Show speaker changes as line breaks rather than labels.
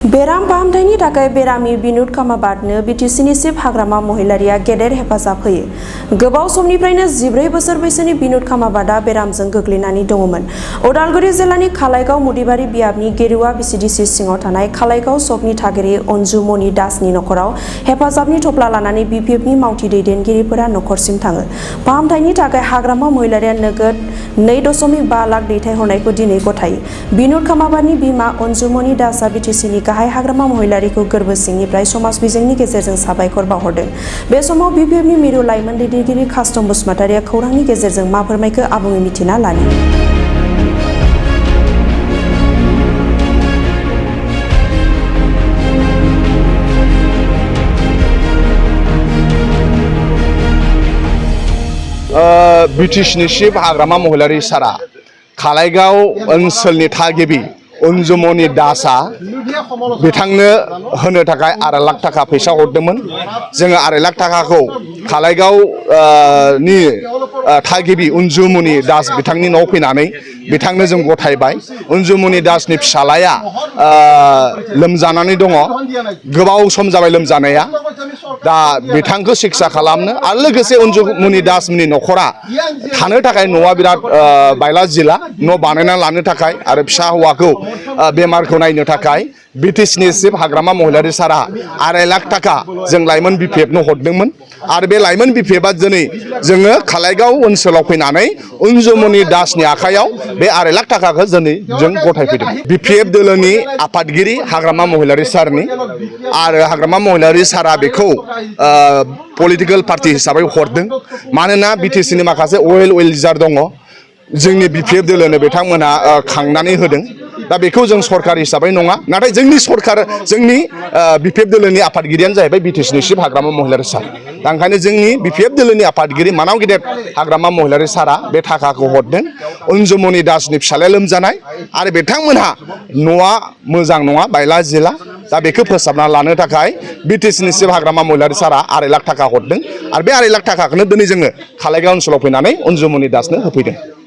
बेराम फाहामथायनि थाखाय बेरामि बिनुत कामाबादनो बिटिसिनि चिफ हाग्रामा महिलारिया गेदेर हेफाजाब होयो। गोबाव समनिफ्रायनो 14 बोसोर बैसोनि बिनुत कामाबादा बेरामजों गोग्लैनानै दङमोन। उदालगुरि जिल्लानि खालाइगाव मुदिबारि बियाबनि गेरुवा बिसिडिसि सिङाव थानाय खालाइगाव सकनि थागिरि अनजुमनि दासनि नखराव हेफाजाबनि थफ्ला लानानै बिपिएफनि मावथि दैदेनगिरिफोरा नखरसिम थाङो। फाहामथायनि थाखाय हाग्रामा महिलारिया नोगोद 2.5 लाख दैथायहरनायखौ दिनै गथायो। बिनुत कामाबादनि बिमा अनजुमनि दासआ बिटिसिनि गाहाय हाग्रामा महिलारिखौ गोरबो सिंनिफ्राय समाज बिजोंनि गेजेरजों साबायखर बावहरदों। बे समाव बिपिएफनि मिरु लाइमोन दैदेनगिरि कास्टम बसुमतारिया खौरांनि गेजेरजों मा फोरमायखो आबुङै मिथिना लानि।
बिटिसिनि चिफ हाग्रामा महिलारि सारा खालाइगाव ओनसोलनि थागिबि अनजुमनि दासआ बिथांनो होनो थाखाय 2.5 लाख थाखा फैसा हरदोंमोन। जोङो 2.5 लाख थाखाखौ खालाइगाव नि थागिबि अनजुमनि दास बिथांनि न'आव फैनानै बिथांनो जों गथायबाय। अनजुमनि दासनि फिसालाया लोमजानानै दङ, गोबाव सम जाबाय लोमजानाया। दा बिथांखौ सिकित्सा खालामनो आरो लोगोसे अनजुमनि दासनि नखरा थानो थाखाय न'आ बिराद बायला जिला न' बानायना लानो थाखाय आरो फिसा हौवाखौ बेमारखौ नायनो थाखाय बिटिसिनि चिफ हाग्रामा महिलारि सारा 2.5 लाख थाखा जों लाइमोन बिपिएफनो हरदोंमोन। आरो बे लाइमोन बिपिएफआ दिनै जोङो खालाइगाव ओनसोलाव फैनानै अनजुमनि दासनि आखायाव बे 2.5 लाख थाखाखौ दिनै जों गथायफैदों। बिपिएफ दोलोनि आफादगिरि हाग्रामा महिलारि सारनि आरो हाग्रामा महिलारि सारा बेखौ पलिटिकेल पार्टी हिसाबै हरदों। मानोना बिटिसिनि माखासे अवेल विजार दङ, जोंनि बिपिएफ दोलोनो बिथांमोनहा खांनानै होदों। दा बेखौ जों सरकार हिसाबै नङा, नाथाय जोंनि बिपिएफ दोलोनि आफादगिरियानो जाहैबाय बिटिसिनि चिफ हाग्रामा महिलारि सार। दा ओंखायनो जोंनि बिपिएफ दोलोनि आफादगिरि मानाव गेदेर हाग्रामा महिलारि सारा बे थाखाखौ हरदों। अनजुमनि दासनि फिसालाया लोमजानाय आरो बिथांमोनहा न'आ मोजां नङा, बायला जिला। दा बेखौ फोसाबना लानो थाखाय बिटिसिनि चिफ हाग्रामा महिलारि सारा 2.5 लाख थाखा हरदों। आरो बे 2.5 लाख थाखाखौनो दिनै जोङो खालाइगाव ओनसोलाव फैनानै अनजुमनि दासनो होफैदों।